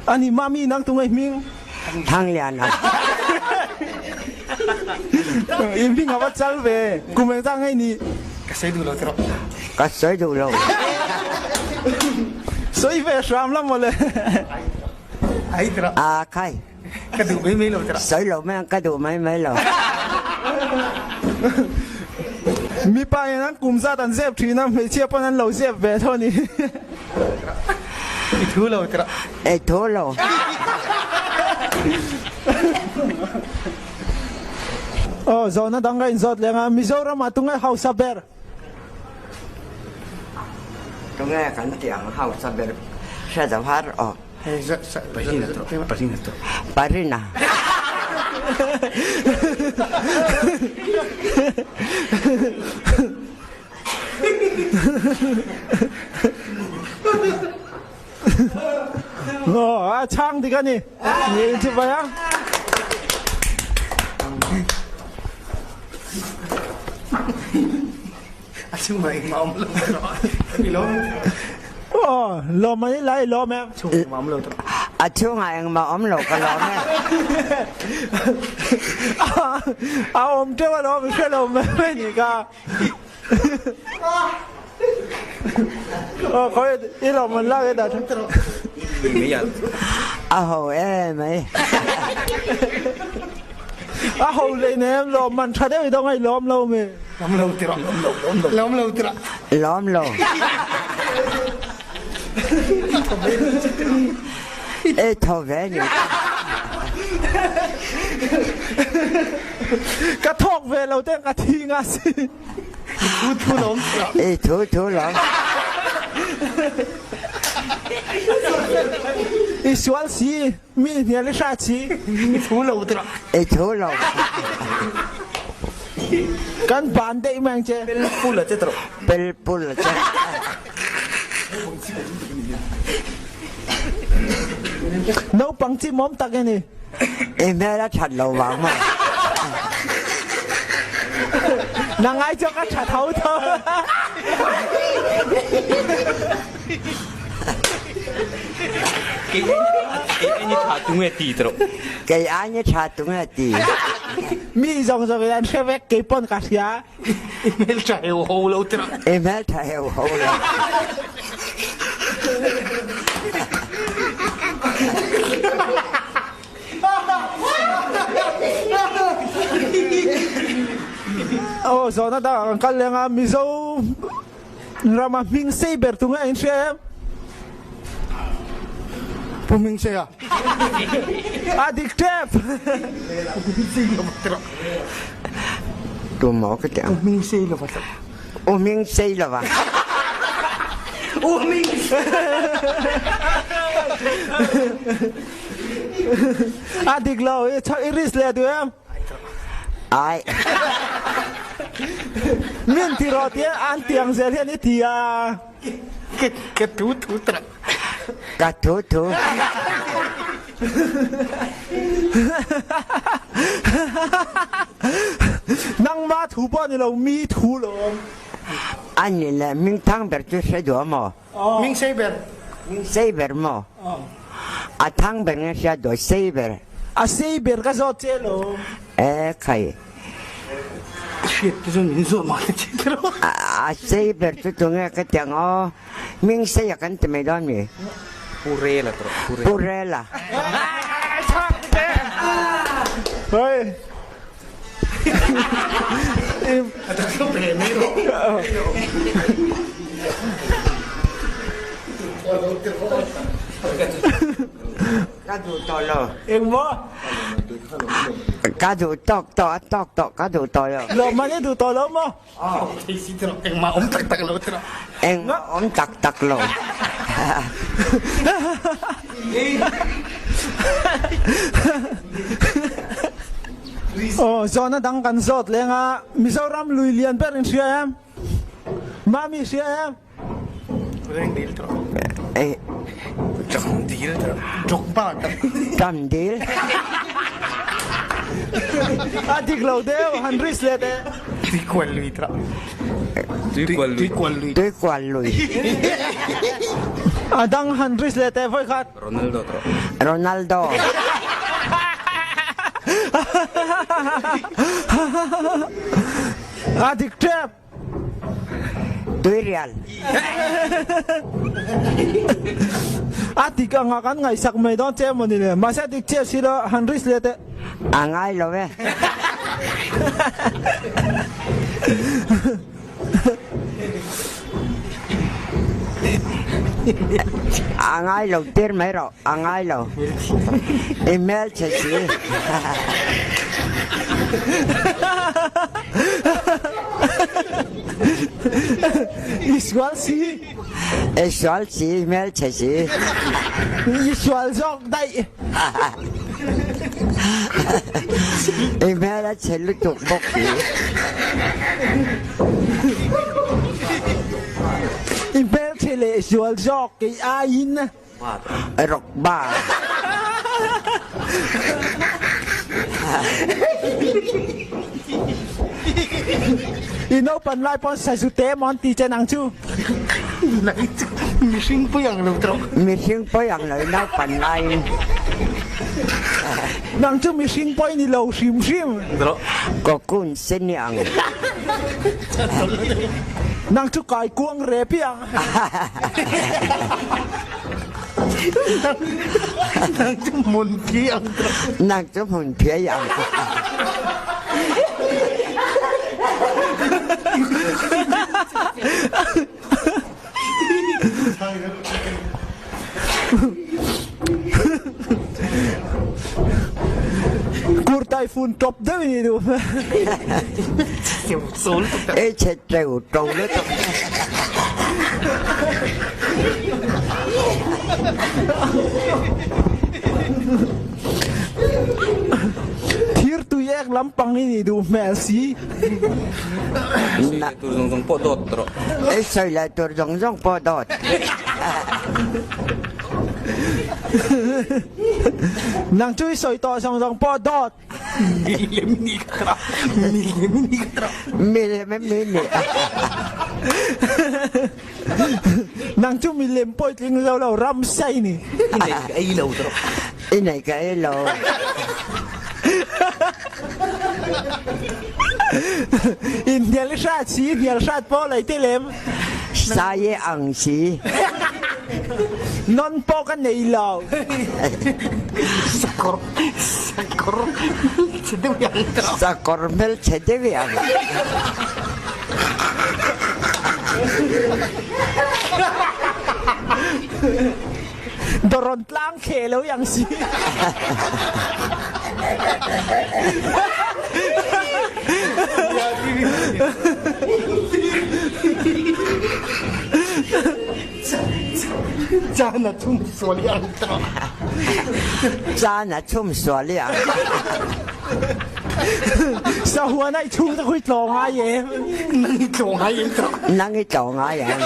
Ani mami nang tunge hming? Thangliana. I hming a va chal ve. Kum engzah ngei ni? Ka sawi duh lo tiraw. Ka sawi duh lo. Sawi ve hram la mawle. Ai tiraw. A khai. Ka duh mai mai lo tiraw. Sawi lo mai ang ka duh mai mai lo. Mipa in an kum zat an zep thin a, hmeichhia pawn an lo zep ve tho a ni. I thu lo tiraw. I thu lo. Aw zawhna dang ka inzawt leng a, Mizoram ah tunge hausa ber? Tunge kan tih ang hausa ber hre zo har aw. Parina tiraw, Parina tiraw. Parina. Aw a chhang dik a ni. Ni chu bai a. A chungah engmah awm lo tiraw. I lawm. Aw lawm ani la i lawm em. Chungah engmah awm lo tiraw. A chungah engmah awm lo ka lawm e. A awm teuh alawm i hre lo mai mai ni ka. Aw khawi i lawm an lak e dah tha. A ho emai. A ho leh nem lawm man tha deuh i dawng a i lawm lo mi. Lawm lo tiraw. Lawm lo tiraw. Lawm lo. I tho ve ni. Ka thawk ve lo te ka thi nga si. I thu thu lawm. I thu thu lawm. I sual si, mi hnial i hrat si. I thu lo tiraw. I thu lo. Kan ban deih mai ang che. Pel pul a che tiraw. Pel pul a che. Naupang chimawm tak i ni. I hmel a that lo vang maw? Nang ai chuan ka tha tho tho. Kei ai ni tha tung e ti tiraw. Kei ai ni tha tung e ti. Mi zawng zawng in an hre vek kei pawn ka hria. I hmeltha heu ho lo tiraw. I hmeltha heu ho lo. Aw zawhna dangah kan kal leng a, Mizo rama hming sei ber tu nge a inhria em? Pu hming sei a. A dik tep. Pu hming sei lo va tiraw. Tu maw ka ti ang? U hming sei lo va tiraw. U hming sei lo va. U hming. A dik lo, i risk leh duh em? Ai. Min ti rawh tia an tiang zel hian i ti a. Ka thu thu tiraw. Ka thu thu. Nangma thu pawh ni lo mi thu lawm. A ni le hming thang ber chu hre duh a maw? Hming sei ber. Hming sei ber maw? A thang ber nge hria duh sei ber. A sei ber ka zawt che lawm. E khai. Hriat te chuan min zawt mah ta che tiraw. A sei ber chu tunge ka ti ang aw. Hming sei a kan ti mai dawn mi? Pu Rela tiraw. Pu Rela. Pu Rela. Hei. Ka duh tawh lo. Engmaw? Ka duh tawk tawh a tawk tawh ka duh tawh lo. Lawmman i duh tawh lo maw? Engmah awm tak tak lo tiraw. Engmah awm tak tak lo. Aw zawhna dang kan zawt leng a, Mizoram lui lian ber in hria em? Mami hria em? Reng dil tiraw. Ṭam dil tiraw. Drogba tiraw. Ṭam dil. A dik lo deuh, han risk leh teh. Tuikual lui tiraw. Tuikual lui. Tuikual lui. Tuikual lui. A dang han risk leh teh vawi khat. Ronaldo tawh. Ronaldo. A dik tep. Tuirial. A dik anga kan ngaihsak mai dawn che emaw ni le. Mahse a dik chiah si lo, han risk leh teh. A ngai lo e. A ngai lo tir mai rawh, a ngai lo. I hmelchhe si. I sual si. I sual si, i hmelchhe si. I sual zawk daih. I hmel a chhe lutuk bawk si. I hmelchhe leh sual zawk kei aiin. Rawk ba. I naupan lai pawn sazu te maw an ti che nang chu. Mihring pawi ang lo tawh. Mihring pawi ang lo i naupan laiin. Nang chu mihring pawi ni lo hrim hrim. Cocoon sen i ang. Nang chu kaikuang rep i ang. Nang chu hmunphi ang tawh. Nang chu hmunphi i ang. Kurtai fun tawp deuh i ni duh. I chhe teu to lutuk. Thir tui ek lampang i ni duh hmel si. Sawi leh tur zawng zawng pawh dawt rawh. I sawi leh tur zawng zawng pawh dawt. Nang chu i sawi tawh zawng zawng pawh dawt. Milem ni ka tra. Milem ni ka tra. Milem mi ni. Nang chu milem pawh i tling zo lo ram sai ni. I nei ka ei lo tawh. I nei ka ei lo. Inhnial i hrat si, hnial hrat pawh lei te lem. Sai e ang si. Non pawh ka nei lo. Sakawr, sakawr hmelchhe deuh i ang tawh. Sakawr hmelchhe deuh i ang. Dawrawn tlang thleh lo i ang si. Caan a chum sual i ang tawh. Caan a chum sual i ang. Sahuan ai chung ta khui tlawng ai em. Nang i tlawng ai em tawh. Nang i tlawng ai em.